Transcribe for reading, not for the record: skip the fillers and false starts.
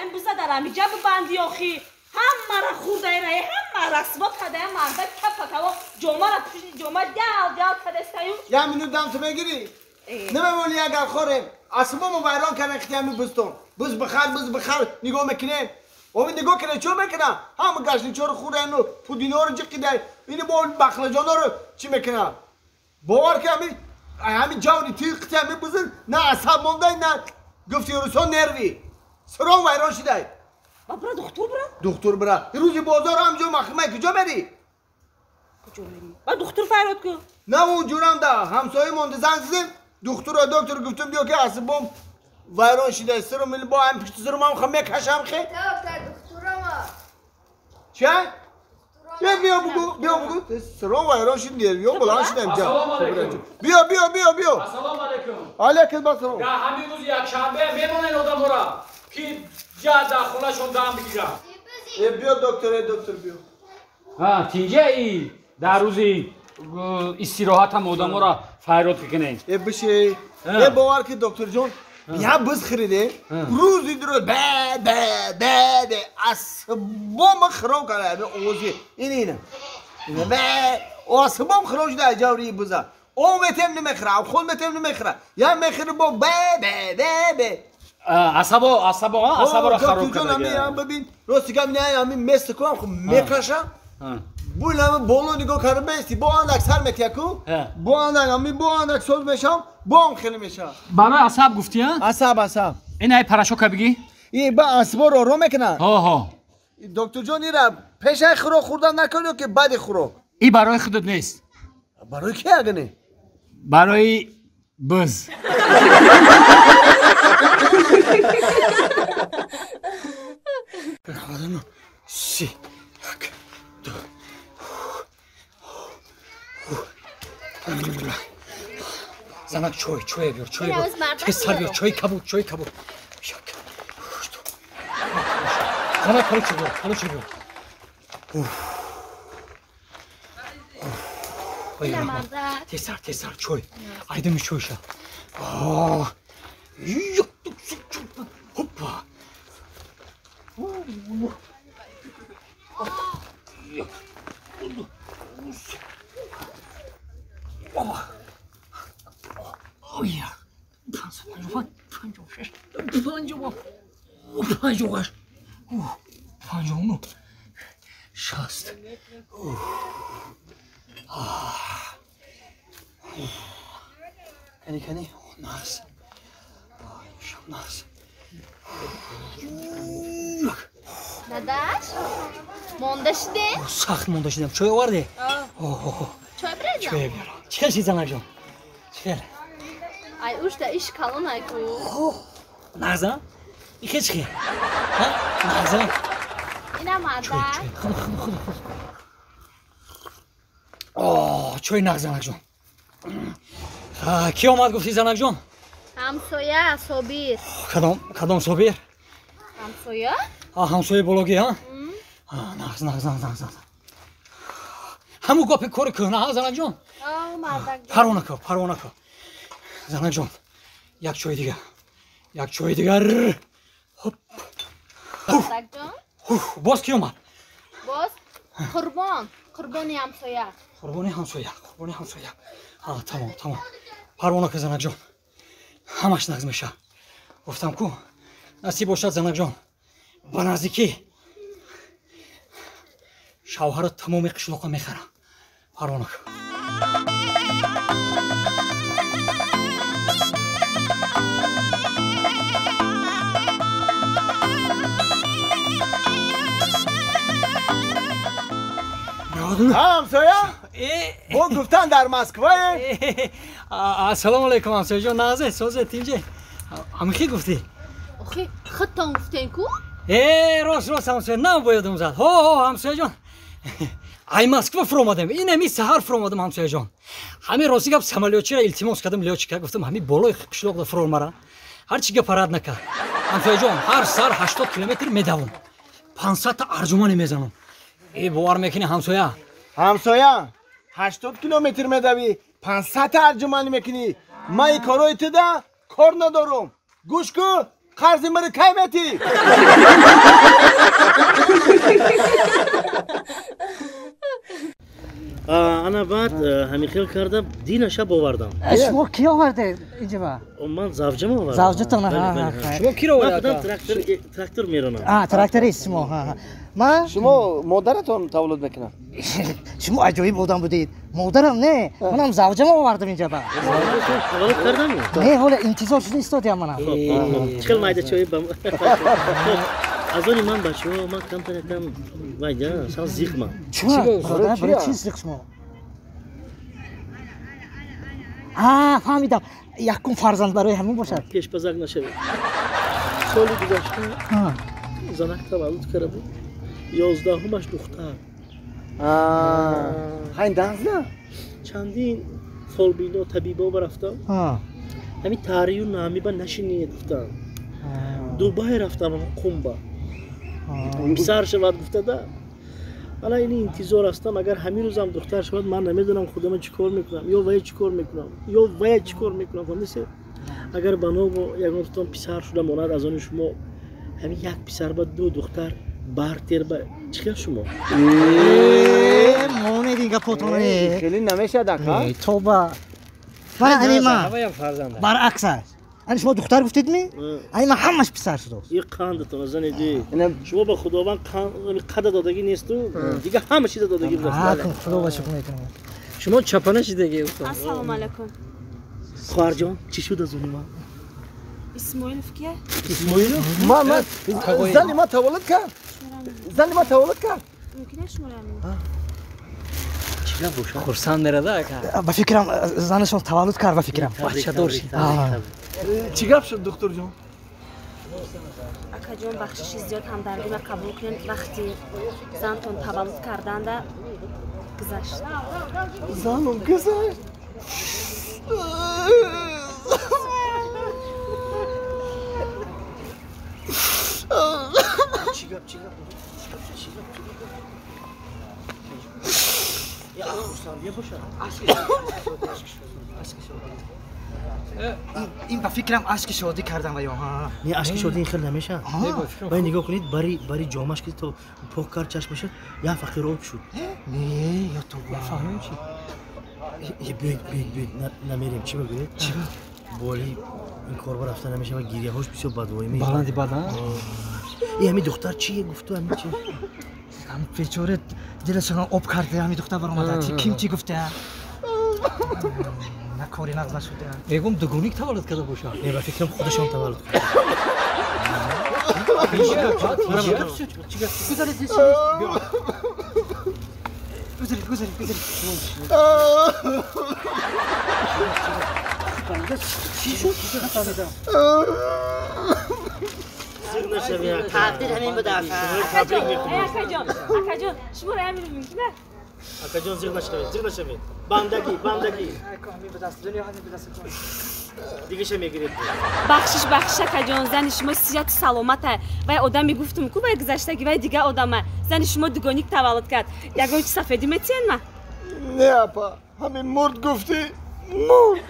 ин биза дар ҳамиҷа бибанди охи. Ҳаммара хурдаира, ҳама расво кардая марда капакаво ҷомара пушти ҷома дал дал кардастаю. Я минут дам ту мегирӣ? Намемонӣ агар хорем. Асбому вайрон кардан хити ҳами бузтон. Буз бихар, буз бихар нигоҳ мекунем. Оми нигоҳ кунем чо мекунам? Ҳама гашничоро хӯрдану пудиноро ҷиқидай. Ини бо бахлаҷоноро чӣ мекунам? Бовар ки ҳами ҷавни тӯи қити ҳами бузин на асаб мондай, на гуфти русон нерви. Сиром вайрон шидай. Ба бира духтур бира? Духтур бира. Рӯзи бозор ҳамҷо махмай куҷо мерӣ? Куҷо мерӣ? Ба духтур фарёд ку. На унҷурам да ҳамсоя монда занг зидем. Духтуро доктор гуфтум биё ки асбом вайрон шидай. Сиром бо ҳам пишти сиром ҳам мекашам хе. Доктор духтурама. Ча? Биё бугу, биё бугу. Сиром вайрон шид нервиё баланд шидам ҷа. Биё, биё, биё, биё. Ассалому алайкум. Алайкум ассалом. Да ҳамин рӯзи якшанбе мемонед одамора ки ҷа дар хонашон дам бигиранд. Биё доктор, доктор биё. Ҳа, тинҷаи дар рӯзи истироҳатам одамора файрод мекунед. Биши. Бовар ки докторҷон, я буз хириде. Рӯзи дуро бе бе бе бе асбом хиром карда овози ин ина. Бе асбом хиром шуда ҷаври буза. О метем намехӯра, худ метем намехӯра. Я мехӯра бо бе бе бе бе. Асабо, асабо, асаборо хароб карда. Бибин, рости гап не, ҳамин место кунам, хуб мекашам. Бу боло нигоҳ карда бести, бо андак сар метияку, бо андак ҳамин бо андак соз мешавам, бо ҳам хеле мешавам. Барои асаб гуфтӣ, а? Асаб, асаб. Ин ай парашока бигӣ? Ин ба асборо ором мекунад. Ҳо, ҳо. Докторҷон, ира пешаи хӯрок хӯрдан накун ё ки баъди хӯрок? И барои худат нест. Барои ки агане? Барои буз. Си, як, ду. Занак чой, чой биёр, чой биёр. Тезтар биёр, чой кабуд, чой кабуд. Як, ду. Занак калуча биёр, калуча биёр. Тезтар, тезтар, чой. Айдами чойша. Хоппа. 58, 59, 60. Кани, кани, нас. Нас. Дадаш, монда шудем? Сахт монда шудем. Чой оварди? Чой бирезам? Чой биёр. Чӣ хел шид, занакҷон? Чӣ хел? Ай ушда иш калон айку. Нағза? Ихе чӣ хел? Нағза? Ина марда. Худ, худ, худ, худ. О, чой нағз, занакҷон. Ки омад гуфти, занакҷон? Ҳамсоя Собир. Кадом, кадом Собир? Ҳамсоя? Ҳамсояи бологӣ, а? Нағз, нағз, нағз, нағз. Ҳамун гапи кори кӯҳна, а, занакҷон? Парво накун, парво накун. Занакҷон, як чои дигар. Як чои дигар. Хоп. Боз ки омад? Боз Қурбон, Қурбони ҳамсоя. Қурбони ҳамсоя, Қурбони ҳамсоя. Тамом, тамом. Парво накун, занакҷон. Ҳамаш нағз мешавад. Гуфтам ку, насиб бошад, занакҷон. Ба наздикӣ шавҳаро тамоми қишлоқо мехарам. Парво накун. Ҳамсоя? Бо гуфтан дар Москвае? Ассалому алайкум, ҳамсояҷон. Нағзе, созе, тинҷе. Ҳамихи гуфтӣ? Охи, худтон гуфтен ку? Рост, рост, ҳамсоя, нам боядум зад. Ҳо, ҳо, ҳамсояҷон. Ай Москва фуромадем. Ин ҳами саҳар фуромадам, ҳамсояҷон. Ҳамин рости гап самолётчиро илтимос кардам, лётчика гуфтам, ҳамин болои қишлоқда фурор мара. Ҳар чӣ гапа рад накард. Ҳамсояҷон, ҳар сар 80 километр медавам. 500 та арҷумане мезанам. Бовар мекунӣ, ҳамсоя? Ҳамсоя, 80 километр медавӣ, 500 та арҷуманӣ мекунӣ. Ман ин корои туда кор надорам. Гӯш ку, Қарзи маро кай метӣ? Ана баъд ҳамин хел карда дина шаб овардам. Шумо ки овардед инҷа? Ман завҷам овардам. Завҷатон? Шумо киро овардед? Трактор меронам. Тракторист шумо. Ман? Шумо модаратон таваллуд мекунад? Шумо аҷоиб одам будед. Модарам не, манам завҷам овардам инҷа ба. Таваллуд кардам? Не, ҳола интизор шуда истодиам манам. Чӣ хел майда чой ба аз они ман бачаҳо ман камтар якам вайда сал зиқмам. Чӣ? Барои чӣ зиқ шумо? Фаҳмидам. Якум фарзанд барои ҳамин бошад. Пешпазак нашавед. Соли гузашта занак таваллуд карда буд. 11-умаш духтар. Ҳайн данзна? Чандин фолбино табибо рафтам. Ҳамин таърию намиба нашинед гуфтам. Дубай рафтам Қумба. Писар шавад гуфтада. Ала ини интизор ҳастам, агар ҳамин рӯзам духтар шавад, ман намедонам худама чӣ кор мекунам, ё вая чӣ кор мекунам, ё вая чӣ кор мекунам. Фаҳмидед? Агар ба ногу ягонтон писар шуда монад аз они шумо, ҳамин як писар ба ду духтар бартер ба чӣ хел шумо? Монед ин гапотон. Хеле намешад ака. Тоба. Ман ани ман баръакс аст. Ани шумо духтар гуфтед ми? Ани ман ҳамаш писар шудааст. И қандатон занеди. Шумо ба Худованд қада додагӣ несту, дига ҳама чиза додагӣ будааст. Худо ба шукр мекунам. Шумо чапана шидагӣ устод. Ассалому алайкум. Хоҳарҷон, чӣ шуд аз они ман? Исмоилов кия? Исмоилов? Ман зани ман таваллуд кард. Зани ман таваллуд кард. Мумкин аст шуморо? Хурсанд мерада ака. Ба фикрам занашон таваллуд кард, ба фикрам. Бачадор шид. Чӣ гап шуд, духтурҷон? Акаҷон, бахшиши зиёд ҳамдардима қабул кунед. Вақти зантон таваллуд карданда гузашт. Занам гузашт? Чӣ гап, чӣ гап? Чӣ гап? Я хурсандия бошад. Ин ба фикрам ашки шодӣ кардам ва ё не, ашки шодӣ ин хел намешавад. Вай нигоҳ кунед, бари ҷомаш ки то пок кард чашмаша, як фақир об шуд. Не, ё то фаҳмем чӣ? Биёед, биёед, биёед, намерем. Чӣ мегӯед? Боли ин корба рафта намешавад, гирияҳош бисёр бадвоӣ мешавад. Баланди бадан? Э, ҳамин духтар чие гуфту ҳамин чи? Ҳамин бечора дилашон об карда, ҳамин духтар баромада. Ким чӣ гуфта? На кори нағз нашуда. Мегӯм дугоник таваллуд карда бошад. Не, ба фикрам худашон таваллуд карда. Гузаред, гузаред, гузаред. Тақдир ҳамин буда. Акаҷон, акаҷон, акаҷон, шуморо ҳамин мумкин аст? Акаҷон, зиқ нашавед, зиқ нашавед. Бандагӣ, бандагӣ. Дигаша мегиред. Бахшиш, бахшиш, акаҷон, зани шумо сиҳату саломата. Вай одаме гуфтум ку вай гузаштагӣ, вай дига одама. Зани шумо дугоник таваллуд кард. Ягон чи сафедӣ метиҳен ма? Не, апа, ҳамин мурд гуфтӣ, мурд.